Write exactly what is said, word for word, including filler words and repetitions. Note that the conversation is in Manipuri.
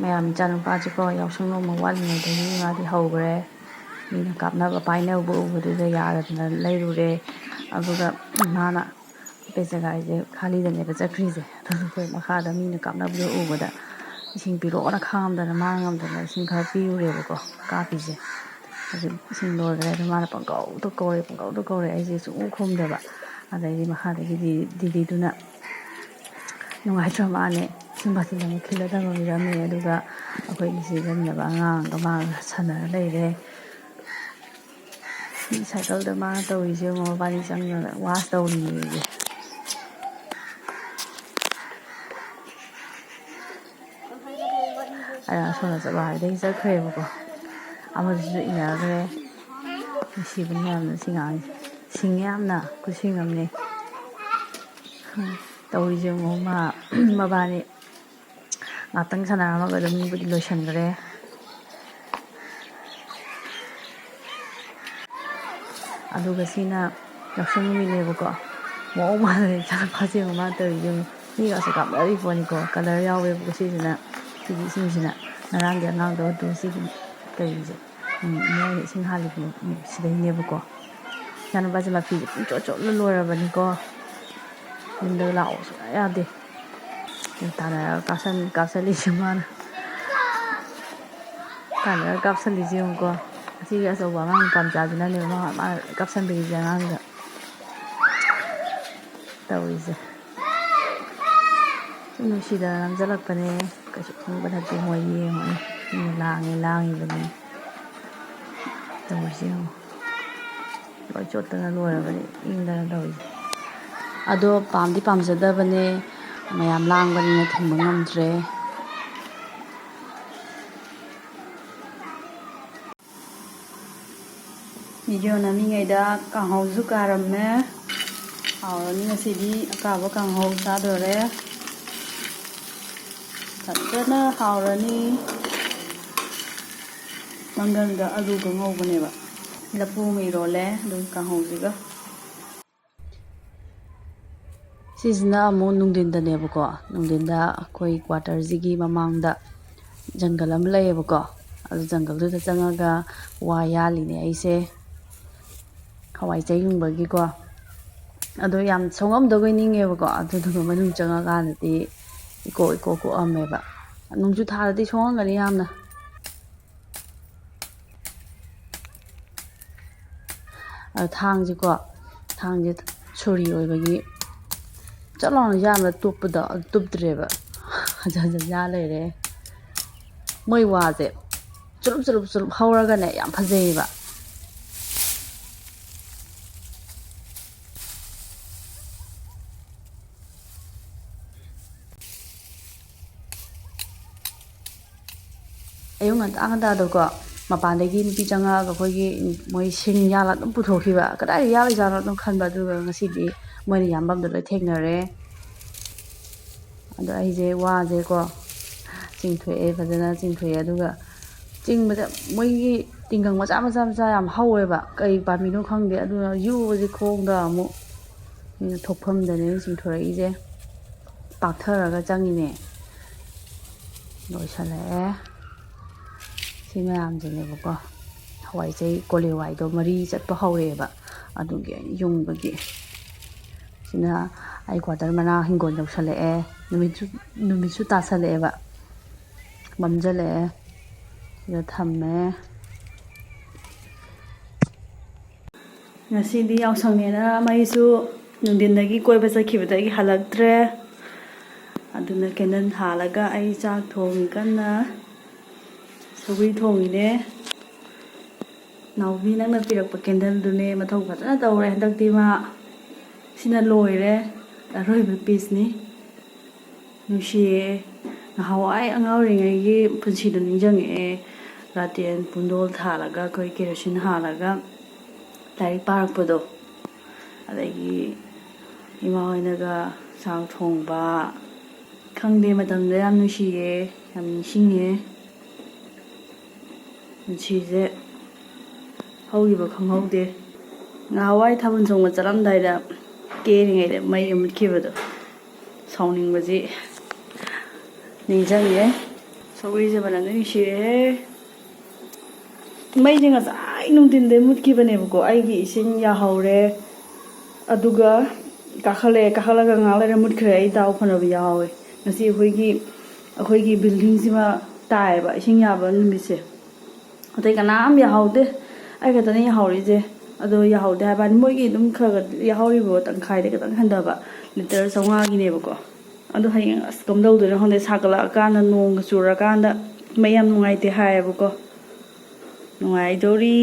ꯃꯌꯥꯝ, ꯏꯆꯥꯅꯨꯄꯥꯁꯤꯀꯣ ꯌꯥꯎꯁꯪ ꯅꯣꯡꯃ ꯋꯥꯠꯂꯤꯉꯩꯗꯒꯤ ꯃꯥꯗꯤ ꯍꯧꯈ꯭ꯔꯦ꯫ ꯃꯤꯅ ꯀꯥꯞꯅꯕ ꯄꯥꯏꯅꯕ ꯎꯕꯗꯨꯗ ꯌꯥꯗꯗꯅ ꯂꯩꯔꯨꯔꯦ꯫ ꯑꯗꯨꯒ ꯃꯥꯅ ꯑꯩꯈꯣꯏ ꯖꯒꯥꯁꯦ ꯈꯥꯂꯤꯗꯅꯦꯕ ꯆꯠꯈ꯭ꯔꯤꯁꯦ꯫ ꯑꯗꯨꯅ ꯑꯩꯈꯣꯏ ꯃꯈꯥꯗ ꯃꯤꯅ ꯀꯥꯞꯅꯕꯗꯣ ꯎꯕꯗ ꯏꯁꯤꯡ ꯄꯤꯔꯛꯑꯣꯅ ꯈꯥꯡꯉꯝꯗꯅ ꯃꯥ ꯉꯝꯗꯅ ꯏꯁꯤꯡ ꯈꯔ ꯄꯤꯔꯨꯔꯦꯕꯀꯣ ꯀꯥꯞꯄꯤꯁꯦ꯫ ꯍꯧꯖꯤꯛ ꯏꯁꯤꯡ ꯂꯣꯏꯈ꯭ꯔꯦ꯫ ꯑꯗꯣ ꯃꯥꯅ ꯄꯪꯀꯧꯗ ꯀꯧꯔꯦ, ꯄꯪꯀꯧꯗ ꯀꯧꯔꯦ꯫ ꯑꯩꯁꯦ ꯁꯨꯡꯈꯨꯝ ꯈꯨꯝꯗꯕ꯫ ꯑꯗꯩꯗꯤ ꯃꯈꯥꯗꯒꯤꯗꯤ ꯗꯤꯗꯤꯗꯨꯅ ꯅꯨꯡꯉꯥꯏꯇ꯭ꯔ ꯃꯥꯅꯦ, ꯏꯁꯤꯡ ꯕꯥꯇꯤꯟ ꯑꯃꯨꯛ ꯈꯤꯜꯂ ꯊꯝꯃꯝꯃꯤꯔꯝꯃꯦ꯫ ꯑꯗꯨꯒ ꯑꯩꯈꯣꯏꯒꯤ ꯁꯤꯖꯤꯟꯅꯕ ꯑꯉꯥꯡꯒ ꯃꯥꯒ ꯁꯥꯟꯅꯔ ꯂꯩꯔꯦ꯫ ꯁꯥꯏꯀꯜꯗ ꯃꯥꯅ ꯇꯧꯔꯤꯁꯦ ꯌꯦꯡꯉꯣ, ꯃꯕꯥꯅꯤ ꯆꯪꯗꯅ ꯋꯥꯁ ꯇꯧꯔꯤꯌꯦ꯫ ꯑꯩꯅ ꯁꯣꯝꯗ ꯆꯠꯂꯣ ꯍꯥꯏꯕꯗꯒꯤ ꯆꯠꯈ꯭ꯔꯦꯕꯀꯣ꯫ ꯑꯃꯗꯨꯁꯨ ꯏꯟꯅꯈ꯭ꯔꯦ꯫ ꯅꯨꯡꯁꯤꯕꯅꯤ ꯌꯥꯝꯅ ꯁꯤ ꯉꯥꯡꯁꯦ꯫ ꯁꯤꯡꯉꯦ ꯌꯥꯝꯅ, ꯈꯨꯠꯁꯤꯡ ꯑꯃꯅꯤ꯫ ꯇꯧꯔꯤꯁꯦ ꯌꯦꯡꯉꯣ, ꯃꯥ, ꯃꯕꯥꯅꯤ ꯉꯥꯛꯇꯪ ꯁꯥꯟꯅꯔꯝꯃꯒ ꯑꯗꯨꯝ ꯃꯤꯕꯨꯗꯤ ꯂꯣꯏꯁꯤꯟꯈ꯭ꯔꯦ꯫ ꯑꯗꯨꯒ ꯁꯤꯅ ꯌꯥꯎꯁꯪ ꯅꯨꯃꯤꯠꯅꯦꯕꯀꯣ꯫ ꯃꯑꯣꯡ ꯃꯥꯟꯗꯅ ꯏꯆꯥꯅꯨꯄꯥꯁꯦ ꯌꯦꯡꯉꯨ ꯃꯥꯅ ꯇꯧꯔꯤꯁꯦ ꯌꯦꯡꯉꯨ꯫ ꯃꯤꯒꯁꯦ ꯀꯥꯞꯅꯔꯤ ꯄꯣꯠꯅꯤꯀꯣ꯫ ꯀꯂꯔ ꯌꯥꯎꯋꯦꯕꯀꯣ ꯁꯤꯁꯤꯅ꯫ ꯁꯤꯒꯤ ꯏꯁꯤꯡꯁꯤꯅ꯫ ꯉꯔꯥꯡꯒꯤ ꯑꯉꯥꯡꯗꯣ ꯑꯗꯨ ꯁꯤꯒꯤ ꯀꯔꯤꯁꯦ꯫ ꯎꯝ, ꯃꯌꯥꯏꯗ ꯏꯁꯤꯡ ꯍꯥꯜꯂꯤꯕ ꯁꯤꯗꯩꯅꯦꯕꯀꯣ꯫ ꯏꯆꯥꯅꯨꯄꯥꯁꯦ ꯃꯐꯤꯁꯦ ꯄꯨꯡꯆꯣꯠ ꯆꯣꯠꯂ ꯂꯣꯏꯔꯕꯅꯤꯀꯣ꯫ ꯌꯨꯝꯗ ꯂꯥꯛꯑꯣ ꯁꯨꯡꯌꯥ ꯌꯥꯗꯦ꯫ ꯇꯥꯟꯅꯔꯒ ꯀꯥꯞꯁꯟ-, ꯀꯥꯞꯁꯜꯂꯤꯁꯦ ꯃꯥꯅ꯫ ꯇꯥꯟꯅꯔꯒ ꯀꯥꯞꯁꯜꯂꯤꯁꯦ ꯌꯦꯡꯉꯨꯀꯣ꯫ ꯑꯁꯤꯒꯤ ꯑꯆꯧꯕ ꯑꯉꯥꯡ ꯅꯨꯄꯥ ꯃꯆꯥꯁꯤꯅꯅꯦꯕ ꯃꯥ, ꯃꯥꯅ ꯀꯥꯞꯁꯟꯕꯤꯔꯤꯁꯦ ꯑꯉꯥꯡꯗ꯫ ꯇꯧꯔꯤꯁꯦ꯫ ꯁꯨꯝ ꯅꯨꯡꯁꯤꯗꯅ ꯅꯝꯁꯤꯜꯂꯛꯄꯅꯦ꯫ ꯀꯩꯁꯨ ꯈꯪꯕ ꯅꯠꯇꯦ ꯃꯣꯏ ꯌꯦꯡꯉꯨꯅꯦ꯫ ꯃꯤꯅ ꯂꯥꯡꯉꯦ, ꯂꯥꯡꯉꯤꯕꯅꯤ꯫ ꯇꯧꯔꯤꯁꯦ ꯌꯦꯡꯉꯣ꯫ ꯂꯣꯏ ꯆꯣꯠꯇꯅ ꯂꯣꯏꯔꯕꯅꯤ, ꯏꯪꯗꯅ ꯇꯧꯔꯤꯁꯦ꯫ ꯑꯗꯣ ꯄꯥꯝꯗꯤ ꯄꯥꯝꯖꯗꯕꯅꯦ, ꯃꯌꯥꯝ ꯂꯥꯡꯕꯅꯤꯅ ꯊꯤꯡꯕ ꯉꯝꯗ꯭ꯔꯦ꯫ ꯚꯤꯗꯤꯑꯣ ꯅꯝꯃꯤꯉꯩꯗ ꯀꯥꯡꯍꯧꯁꯨ ꯀꯥꯔꯝꯃꯦ꯫ ꯍꯥꯎꯔꯅꯤ ꯉꯁꯤꯗꯤ ꯑꯀꯥꯕ ꯀꯥꯡꯍꯧ ꯆꯥꯗꯣꯔꯦ꯫ ꯐꯖꯅ ꯍꯥꯎꯔꯅꯤ꯫ ꯃꯪꯒꯟꯒ ꯑꯂꯨꯒ ꯉꯧꯕꯅꯦꯕ꯫ ꯂꯐꯨ ꯑꯃ ꯏꯔꯣꯜꯂꯦ, ꯑꯗꯨꯒ ꯀꯥꯡꯍꯧꯁꯤꯒ꯫ ꯁꯤꯁꯤꯅ ꯑꯃꯨꯛ ꯅꯨꯡꯊꯤꯟꯗꯅꯦꯕꯀꯣ꯫ ꯅꯨꯡꯊꯤꯟꯗ ꯑꯩꯈꯣꯏ ꯀ꯭ꯋꯥꯇꯔꯁꯤꯒꯤ ꯃꯃꯥꯡꯗ ꯖꯪꯒꯜ ꯑꯃ ꯂꯩꯌꯦꯕꯀꯣ꯫ ꯑꯗꯨ ꯖꯪꯒꯜꯗꯨꯗ ꯆꯪꯉꯒ ꯋꯥ ꯌꯥꯜꯂꯤꯅꯦ ꯑꯩꯁꯦ, ꯍꯋꯥꯏ ꯆꯩ ꯌꯨꯡꯕꯒꯤꯀꯣ꯫ ꯑꯗꯣ ꯌꯥꯝ ꯁꯣꯛꯉꯝꯗꯧꯒꯩ ꯅꯤꯡꯉꯦꯕꯀꯣ, ꯑꯗꯨꯗꯨꯒ ꯃꯅꯨꯡ ꯆꯪꯉꯀꯥꯟꯗꯗꯤ ꯏꯀꯣꯛ ꯏꯀꯣꯛ ꯀꯣꯛꯑꯝꯃꯦꯕ꯫ ꯅꯣꯡꯖꯨ ꯊꯥꯗꯗꯤ ꯁꯣꯛꯉꯝꯒꯅꯤ ꯌꯥꯝꯅ꯫ ꯑꯗꯣ ꯊꯥꯡꯁꯦꯀꯣ, ꯊꯥꯡꯁꯦ ꯁꯣꯔꯤ ꯑꯣꯏꯕꯒꯤ ꯆꯠ ꯂꯥꯎꯅ ꯌꯥꯟꯕꯗ ꯇꯨꯞꯄꯗꯣ, ꯑꯗꯨ ꯇꯨꯞꯇ꯭ꯔꯦꯕ꯫ ꯍꯟꯖꯟ ꯍꯟꯖꯟ ꯌꯥꯜ ꯂꯩꯔꯦ꯫ ꯃꯣꯏ ꯋꯥꯁꯦ ꯆꯨꯔꯨꯞ ꯆꯨꯔꯨꯞ ꯆꯨꯔꯨꯞ ꯍꯧꯔꯒꯅꯦ, ꯌꯥꯝ ꯐꯖꯩꯌꯦꯕ꯫ ꯑꯌꯨꯛ ꯉꯟꯇꯥ ꯉꯟꯇꯥꯗꯀꯣ, ꯃꯄꯥꯟꯗꯒꯤ ꯅꯨꯄꯤ ꯆꯪꯉꯛꯑꯒ ꯑꯩꯈꯣꯏꯒꯤ ꯃꯣꯏ ꯁꯤꯡ ꯌꯥꯜꯂ ꯑꯗꯨꯝ ꯄꯨꯊꯣꯛꯈꯤꯕ꯫ ꯀꯗꯥꯏꯗ ꯌꯥꯜꯂꯤꯖꯥꯠꯅꯣ ꯑꯗꯨꯝ ꯈꯟꯕ, ꯑꯗꯨꯒ ꯉꯁꯤꯗꯤ ꯃꯣꯏꯅ ꯌꯥꯟꯐꯝꯗ ꯂꯣꯏ ꯊꯦꯡꯅꯔꯦ꯫ ꯑꯗꯣ ꯑꯩꯁꯦ ꯋꯥꯁꯦꯀꯣ ꯆꯤꯡꯊꯣꯛꯑꯦ, ꯐꯖꯅ ꯆꯤꯡꯊꯣꯛꯑꯦ꯫ ꯑꯗꯨꯒ ꯆꯤꯡꯕꯗ ꯃꯣꯏꯒꯤ ꯇꯤꯡꯒꯪ ꯃꯆꯥ ꯃꯆꯥ ꯃꯆꯥ ꯌꯥꯝ ꯍꯧꯋꯦꯕ, ꯀꯩ ꯄꯥꯝꯕꯤꯅꯣ ꯈꯪꯗꯦ꯫ ꯑꯗꯨꯅ ꯌꯨꯕꯁꯦ ꯈꯣꯡꯗ ꯑꯃꯨꯛ, ꯑꯗꯨꯅ ꯊꯣꯛꯐꯝꯗꯅꯦ ꯑꯩꯅ ꯆꯤꯡꯊꯣꯔꯛꯏꯁꯦ꯫ ꯄꯥꯛꯊꯔꯒ ꯆꯪꯉꯤꯅꯦ꯫ ꯂꯣꯏꯁꯜꯂꯛꯑꯦ꯫ ꯁꯤ ꯃꯌꯥꯝꯁꯤꯅꯦꯕꯀꯣ, ꯍꯋꯥꯏ ꯆꯩ ꯀꯣꯂꯤ ꯍꯋꯥꯏꯗꯣ ꯃꯔꯤ ꯆꯠꯄ ꯍꯧꯔꯛꯑꯦꯕ, ꯑꯗꯨꯒꯤ ꯌꯨꯡꯕꯒꯤ꯫ ꯁꯤꯅ ꯑꯩ ꯀ꯭ꯋꯥꯇꯔ ꯃꯅꯥ ꯍꯤꯡꯒꯣꯜ ꯌꯧꯁꯜꯂꯛꯑꯦ꯫ ꯅꯨꯃꯤꯠꯁꯨ, ꯅꯨꯃꯤꯠꯁꯨ ꯇꯥꯁꯜꯂꯛꯑꯦꯕ, ꯃꯝꯁꯤꯜꯂꯛꯑꯦ꯫ ꯁꯤꯗ ꯊꯝꯃꯦ꯫ ꯉꯁꯤꯗꯤ ꯌꯥꯎꯁꯪꯅꯦꯅ ꯃꯩꯁꯨ ꯅꯨꯡꯊꯤꯟꯗꯒꯤ ꯀꯣꯏꯕ ꯆꯠꯈꯤꯕꯗꯒꯤ ꯍꯜꯂꯛꯇ꯭ꯔꯦ꯫ ꯑꯗꯨꯅ ꯀꯦꯟꯗꯜ ꯊꯥꯜꯂꯒ ꯑꯩ ꯆꯥꯛ ꯊꯣꯡꯉꯤ ꯀꯟꯅ꯫ ꯁꯧꯒ꯭ꯔꯤ ꯊꯣꯡꯉꯤꯅꯦ꯫ ꯅꯥꯎꯕꯤ, ꯅꯪꯅ ꯄꯤꯔꯛꯄ ꯀꯦꯟꯗꯜꯗꯨꯅꯦ ꯃꯊꯧ ꯐꯖꯅ ꯇꯧꯔꯦ ꯍꯟꯗꯛꯇꯤ ꯃꯥ꯫ ꯁꯤꯅ ꯂꯣꯏꯔꯦ, ꯑꯔꯣꯏꯕ ꯄꯤꯁꯅꯤ꯫ ꯅꯨꯡꯁꯤꯌꯦ꯫ ꯉꯍꯥꯟꯋꯥꯏ ꯑꯉꯥꯡ ꯑꯣꯏꯔꯤꯉꯩꯒꯤ ꯄꯨꯟꯁꯤꯗꯣ ꯅꯤꯡꯁꯤꯡꯉꯛꯑꯦ꯫ ꯂꯥꯇꯦꯟ ꯄꯨꯡꯗꯣꯜ ꯊꯥꯜꯂꯒ, ꯑꯩꯈꯣꯏ ꯀꯦꯔꯣꯁꯤꯟ ꯍꯥꯜꯂꯒ ꯂꯥꯏꯔꯤꯛ ꯄꯥꯔꯛꯄꯗꯣ, ꯑꯗꯒꯤ ꯏꯃꯥ ꯍꯣꯏꯅꯒ ꯆꯥꯛ ꯊꯣꯡꯕ, ꯈꯪꯗꯦ, ꯃꯇꯝꯗꯣ ꯌꯥꯝ ꯅꯨꯡꯁꯤꯌꯦ, ꯌꯥꯝ ꯅꯤꯡꯁꯤꯡꯉꯦ꯫ ꯄꯨꯟꯁꯤꯁꯦ ꯍꯧꯈꯤꯕ ꯈꯪꯍꯧꯗꯦ꯫ ꯉꯍꯥꯟꯋꯥꯏ ꯊꯥꯕꯜ ꯆꯣꯡꯕ ꯆꯠꯂꯝꯗꯥꯏꯗ ꯀꯦꯔꯤꯉꯩꯗ ꯃꯩꯒ ꯃꯨꯠꯈꯤꯕꯗꯣ, ꯁꯥꯎꯅꯤꯡꯕꯁꯤ ꯅꯤꯡꯁꯤꯡꯉꯦ꯫ ꯁꯧꯒ꯭ꯔꯤꯁꯦ ꯃꯅꯝꯗꯤ ꯅꯨꯡꯁꯤꯔꯦꯍꯦ꯫ ꯃꯩꯁꯦ ꯉꯁꯥꯏ ꯅꯨꯡꯊꯤꯟꯗꯩ ꯃꯨꯠꯈꯤꯕꯅꯦꯕꯀꯣ꯫ ꯑꯩꯒꯤ ꯏꯁꯤꯡ ꯌꯥꯍꯧꯔꯦ, ꯑꯗꯨꯒ ꯀꯥꯈꯠꯂꯛꯑꯦ꯫ ꯀꯥꯈꯠꯂꯒ ꯉꯥꯏꯍꯥꯛ ꯂꯩꯔ ꯃꯨꯠꯈ꯭ꯔꯦ꯫ ꯑꯩ ꯗꯥꯎ ꯐꯅꯕ ꯌꯥꯍꯧꯋꯦ꯫ ꯉꯁꯤ ꯑꯩꯈꯣꯏꯒꯤ, ꯑꯩꯈꯣꯏꯒꯤ ꯕꯤꯜꯗꯤꯡꯁꯤꯃ ꯇꯥꯏꯌꯦꯕ ꯏꯁꯤꯡ ꯌꯥꯕ ꯅꯨꯃꯤꯠꯁꯦ꯫ ꯑꯇꯩ ꯀꯅꯥꯝ ꯌꯥꯍꯧꯗꯦ, ꯑꯩ ꯈꯛꯇꯅ ꯌꯥꯍꯧꯔꯤꯁꯦ꯫ ꯑꯗꯣ ꯌꯥꯍꯧꯗꯦ ꯍꯥꯏꯕ ꯋꯥꯅꯤ, ꯃꯣꯏꯒꯤ ꯑꯗꯨꯝ ꯈꯔ ꯈꯔ ꯌꯥꯍꯧꯔꯤꯕ, ꯇꯪꯈꯥꯏꯗ ꯈꯤꯇꯪ ꯍꯟꯊꯕ, ꯂꯤꯇꯔ ꯆꯥꯝꯃꯉꯥꯒꯤꯅꯦꯕꯀꯣ꯫ ꯑꯗꯣ ꯍꯌꯦꯡ ꯑꯁ ꯀꯝꯗꯧꯗꯣꯏꯅꯣ ꯈꯪꯗꯦ, ꯁꯥꯒꯠꯂꯛꯑꯀꯥꯟꯗ, ꯅꯣꯡꯒ ꯆꯨꯔꯀꯥꯟꯗ ꯃꯩ ꯌꯥꯝ ꯅꯨꯡꯉꯥꯏꯇꯦ ꯍꯥꯏꯌꯦꯕꯀꯣ꯫ ꯅꯨꯡꯉꯥꯏꯗꯧꯔꯤ꯫